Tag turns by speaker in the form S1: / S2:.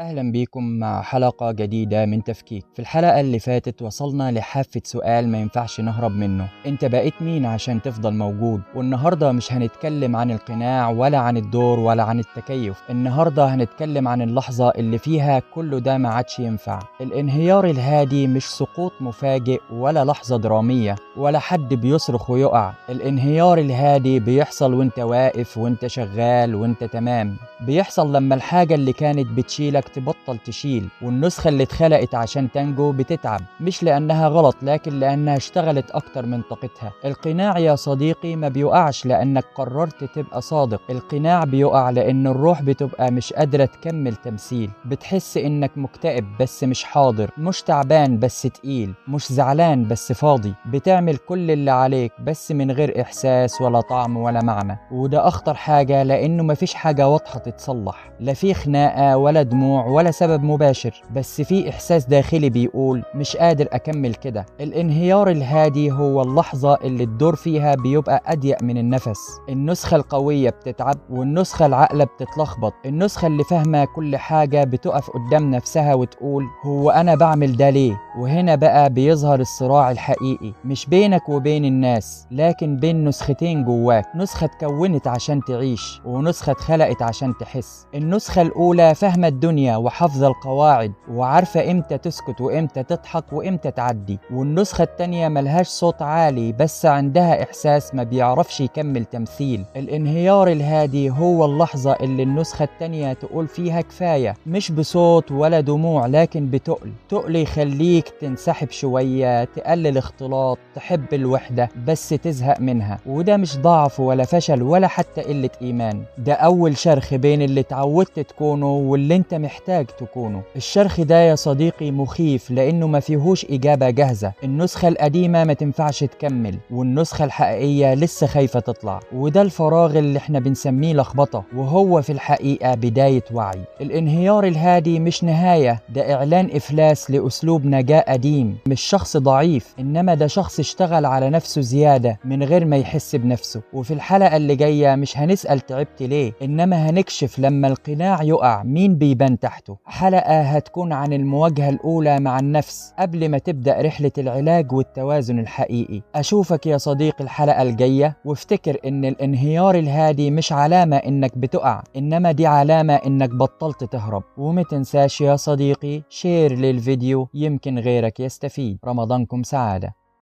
S1: أهلا بيكم مع حلقة جديدة من تفكيك. في الحلقة اللي فاتت وصلنا لحافة سؤال ما ينفعش نهرب منه: انت بقيت مين عشان تفضل موجود؟ والنهاردة مش هنتكلم عن القناع ولا عن الدور ولا عن التكيف، النهاردة هنتكلم عن اللحظة اللي فيها كله ده ما عادش ينفع. الانهيار الهادي مش سقوط مفاجئ ولا لحظة درامية ولا حد بيصرخ ويقع. الانهيار الهادي بيحصل وانت واقف وانت شغال وانت تمام، بيحصل لما الحاجة اللي كانت بتشيلك تبطل تشيل، والنسخة اللي اتخلقت عشان تنجو بتتعب، مش لأنها غلط لكن لأنها اشتغلت أكتر من طاقتها. القناع يا صديقي ما بيقعش لأنك قررت تبقى صادق، القناع بيقع لأن الروح بتبقى مش قادرة تكمل تمثيل. بتحس إنك مكتئب بس مش حاضر، مش تعبان بس تقيل، مش زعلان بس فاضي، بتعمل كل اللي عليك بس من غير إحساس ولا طعم ولا معنى. وده أخطر حاجة لأنه مفيش حاجة واضحة تتصلح، لا في خناقة ولا دموع ولا سبب مباشر، بس في إحساس داخلي بيقول مش قادر أكمل كده. الانهيار الهادي هو اللحظة اللي الدور فيها بيبقى أضيق من النفس. النسخة القوية بتتعب والنسخة العاقلة بتتلخبط، النسخة اللي فاهمة كل حاجة بتقف قدام نفسها وتقول هو أنا بعمل ده ليه؟ وهنا بقى بيظهر الصراع الحقيقي، مش بينك وبين الناس لكن بين نسختين جواك، نسخة اتكونت عشان تعيش ونسخة اتخلقت عشان تحس. النسخة الأولى فاهمة الدنيا وحافظة القواعد وعارفة امتى تسكت وامتى تضحك وامتى تعدي، والنسخة التانية ملهاش صوت عالي بس عندها إحساس ما بيعرفش يكمل تمثيل. الانهيار الهادي هو اللحظة اللي النسخة التانية تقول فيها كفاية، مش بصوت ولا دموع لكن بتقل، تقل يخليك تنسحب شوية، تقلل اختلاط، تحب الوحدة بس تزهق منها. وده مش ضعف ولا فشل ولا حتى قلة إيمان، ده أول شرخ بين اللي اتعودت تكونه واللي انت محتاج تكونه. الشرخ ده يا صديقي مخيف لأنه ما فيهوش إجابة جاهزة، النسخة القديمة ما تنفعش تكمل والنسخة الحقيقية لسه خايفة تطلع، وده الفراغ اللي احنا بنسميه لخبطة وهو في الحقيقة بداية وعي. الانهيار الهادي مش نهاية، ده إعلان إفلاس لأسلوب نجاة قديم، مش شخص ضعيف إنما ده شخص اشتغل على نفسه زيادة من غير ما يحس بنفسه. وفي الحلقة اللي جاية مش هنسأل تعبت ليه، إنما هنكشف لما القناع يقع مين بيبان تحته. حلقة هتكون عن المواجهة الأولى مع النفس قبل ما تبدأ رحلة العلاج والتوازن الحقيقي. أشوفك يا صديقي الحلقة الجاية، وافتكر إن الانهيار الهادي مش علامة إنك بتقع، إنما دي علامة إنك بطلت تهرب. وما تنساش يا صديقي share للفيديو يمكن غيرك يستفيد. رمضانكم سعادة.